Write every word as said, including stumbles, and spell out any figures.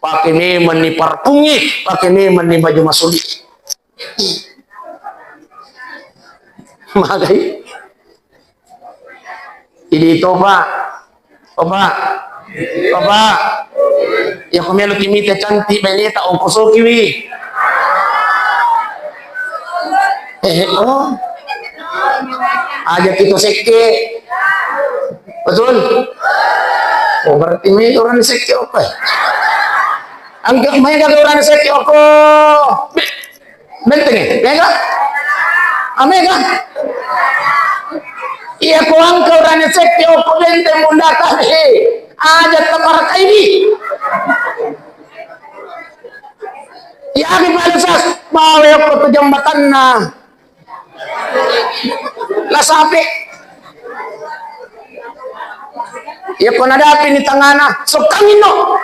Pake memang ni parpungngi, pake memang ni baju masuli. Magai. Idi to, Pak. Bapak. Bapak. Ya, ko melo ki mita cantik baineta, ongkosoki wi. Eh, oh. Aja kita sekke. Betul? Oh, berarti mega orang sekke apa? Angka mega orang sekke apa? Be-, Benteng, mega? Ah, mega? Iya, ko angka urane sekke okko benteng mundata, he. Aja taparakai di. Iya, mi pada sas, bawa okko tu jambatanna. La sape. Iya, ko nadapi ni tangana, sokkangi no.